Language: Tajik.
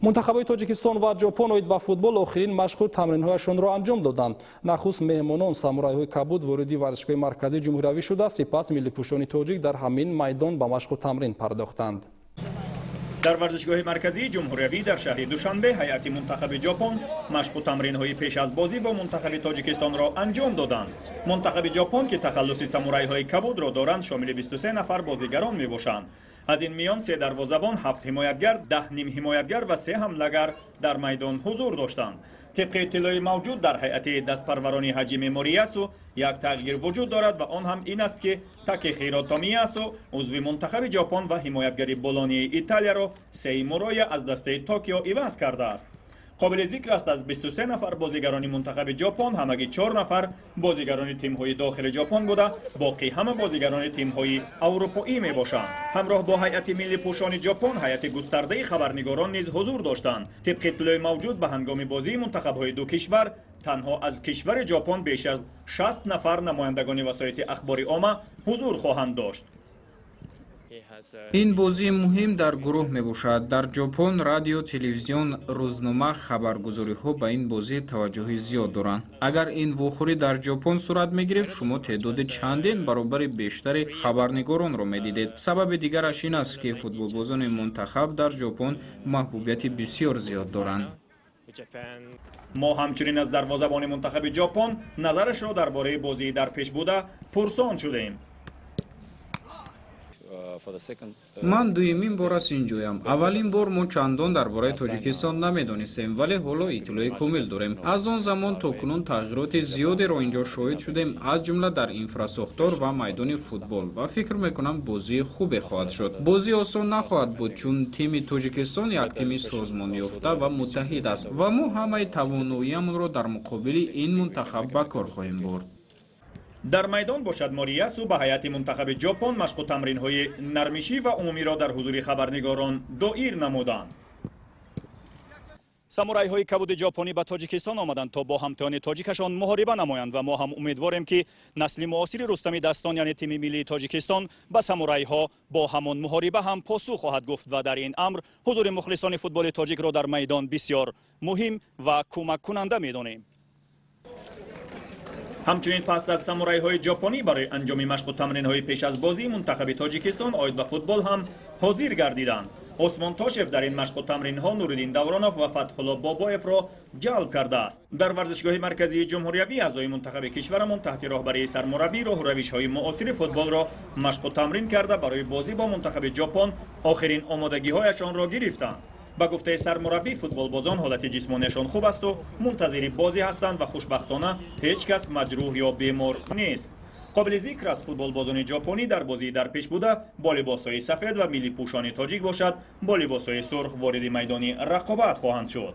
Мунтахабҳои Тоҷикистон ва Ҷопон оид ба футбол охирин машқу тамринҳояшонро анҷом доданд. Нахуст меҳмонон самурайҳои кабуд вориди варзишгоҳи марказии ҷумҳуриявӣ шуда, сипас миллипӯшони тоҷик дар ҳамин майдон ба машқу тамрин пардохтанд. Дар варзишгоҳи марказии ҷумҳуриявӣ дар шаҳри Душанбе ҳайати мунтахаби Ҷопон машқу тамринҳои пеш аз бозӣ бо мунтахаби Тоҷикистонро анҷом доданд. Мунтахаби Ҷопон, ки тахаллуси самурайҳои кабудро доранд, шомили 23 нафар бозигарон мебошанд. Аз ин миён 3 дарвозабон, 7 ҳимоятгар, 10 нимҳимоятгар ва 3 ҳамлагар дар майдон ҳузур доштанд. Тибқи иттилои мавҷуд дар ҳайати дастпарварони Ҳаҷими Мориясу як тағйир вуҷуд дорад ва он ҳам ин аст, ки Такехиро Томиясу, узви мунтахаби Ҷопон ва ҳимоятгари Болонии Италияро Сей Муроя аз дастаи Токио иваз кардааст. Қобили зикр аст, аз 23 нафар бозигарони мунтахаби Ҷопон ҳамагӣ 4 нафар бозигарони тимҳои дохили Ҷопон буда, боқӣ ҳама бозигарони тимҳои аврупоӣ мебошанд. Ҳамроҳ бо ҳайати миллипӯшони Ҷопон ҳайати густардаи хабарнигорон низ ҳузур доштанд. Тибқи иттилои мавҷуд ба ҳангоми бозии мунтахабҳои ду кишвар танҳо аз кишвари Ҷопон беш аз 60 нафар намояндагони васоити ахбори омма ҳузур хоҳанд дошт. Ин бозии муҳим дар гурӯҳ мебошад. Дар Ҷопон радио, телевизион, рӯзнома, хабаргузориҳо ба ин бозӣ таваҷҷӯҳи зиёд доранд. Агар ин вохӯрӣ дар Ҷопон сурат мегирифт, шумо теъдоди чандин баробари бештари хабарнигоронро медидед. Сабаби дигараш ин аст, ки футболбозони мунтахаб дар Ҷопон маҳбубияти бисёр зиёд доранд. Мо ҳамчунин аз дарвозабони мунтахаби Ҷопон назарашро дар бораи бозии дар пеш буда пурсон шудем. Ман дуюмин бор аст инҷоям. Аввалин бор мо чандон дар бораи Тоҷикистон намедонистем, вале ҳоло иттилои комил дорем. Аз он замон то кунун тағйироти зиёдеро инҷо шоҳид шудем, аз ҷумла дар инфрасохтор ва майдони футбол, ва фикр мекунам бозии хубе хоҳад шуд. Бозӣ осон нахоҳад буд, чун тими Тоҷикистон як тими созмонёфта ва муттаҳид аст ва мо ҳамаи тавоноиямонро дар муқобили ин мунтахаб ба кор хоҳем бурд. Дар майдон бошад, Мориясу ба ҳайати мунтахаби Ҷопон машқу тамринҳои нармишӣ ва умумиро дар ҳузури хабарнигорон доир намуданд. Самурайҳои кабуди ҷопонӣ ба Тоҷикистон омаданд, то бо ҳамтоёни тоҷикашон муҳориба намоянд ва мо ҳам умедворем, ки насли муосири Рустами Дастон, яъне тими миллии Тоҷикистон, ба самурайҳо бо ҳамон муҳориба ҳам посух хоҳад гуфт ва дар ин амр ҳузури мухлисони футболи тоҷикро дар майдон бисёр муҳим ва кӯмаккунанда медонем. Ҳамчунин пас аз самурайҳои ҷопонӣ барои анҷоми машқу тамринҳои пеш аз бозии мунтахаби Тоҷикистон оид ба футбол ҳам ҳозир гардиданд. Осмон Тошев дар ин машқу тамринҳо Нуриддин Давронов ва Фатҳулло Бобоевро ҷалб кардааст. Дар варзишгоҳи марказии ҷумҳуриявӣ аъзои мунтахаби кишварамон таҳти роҳбарии сармураббӣ роҳу равишҳои муосири футболро машқу тамрин карда, барои бозӣ бо мунтахаби Ҷопон охирин омодагиҳояшонро гирифтанд. Ба гуфтаи сармураббӣ, футболбозон ҳолати ҷисмонияшон хуб асту мунтазири бозӣ ҳастанд ва хушбахтона ҳеҷ кас маҷрӯҳ ё бемор нест. Қобили зикр аст, футболбозони ҷопонӣ дар бозии дар пеш буда бо либосҳои сафед ва миллипӯшони тоҷик бошад бо либосҳои сурх вориди майдони рақобат хоҳанд шуд.